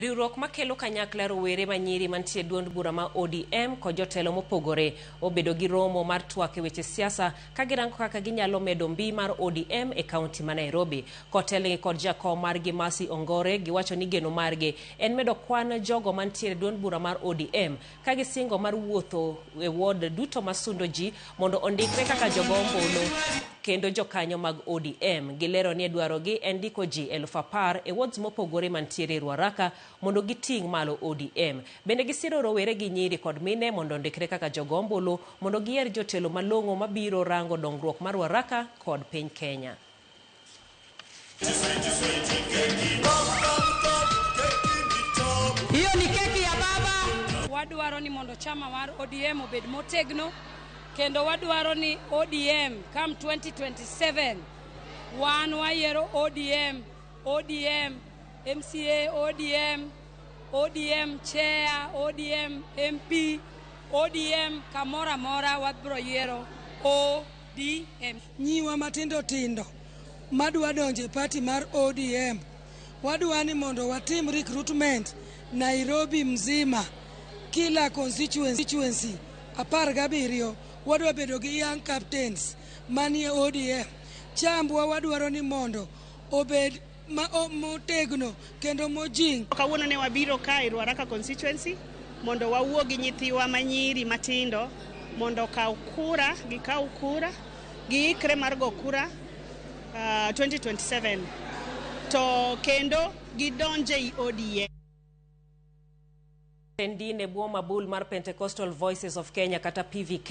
Riwruok makelo kanyakla rowere manyiri mantie duond bura ma ODM kod jotelo mopogore obedo gi romo mar twak e weche siasa ka girango kaka ginyalo medo mbi mar ODM e kaunti ma Nairobi. Kotelnegi kod jakom margi Mercy Ongore, giwacho ni geno margi en medo kwan jogo mantiere duond bura mar ODM ka gisingo mar wuotho e ward duto masundo ji mondo ondikre kaka jogo ombulu kendo jokanyo mag ODM. Gilero ni dwarogi en ndiko ji 10,000 e wards mopogore mantiere Ruaraka mondo giting' malo ODM. Bende gisiro rowere gi nyiri kod mine mondo ondikre kaka jogo ombulu mondo giyier jotelo malong'o mabiro rango dongruok mar Ruaraka kod piny Kenya. Hiyo ni keki ya baba. Wadwaro ni mondo chama mar ODM obed motegno kendo wadwaro ni ODM come 2027 wan wayiero ODM, ODM MCA, ODM, ODM chair, ODM MP, ODM kamoro amora wabiro yiero ODM. Nyiwa matindo tindo madwa donjo e party mar ODM, wadwa ni mondo watim recruitment Nairobi mzima, kila constituency 17 wadwa bedo gi young captains manie ODM. Chambwa wadwaro ni mondo obed motegno kendo mojing. Kawuono ne wabiro ka e Ruaraka constituency mondo wawuo gi nyithiwa manyiri matindo mondo okaw kura, gikaw kura, giikre mar go kura 2027 to kendo gidonje ei ODM. Din e bwo mabul mar Pentecostal Voices of Kenya kata PVK.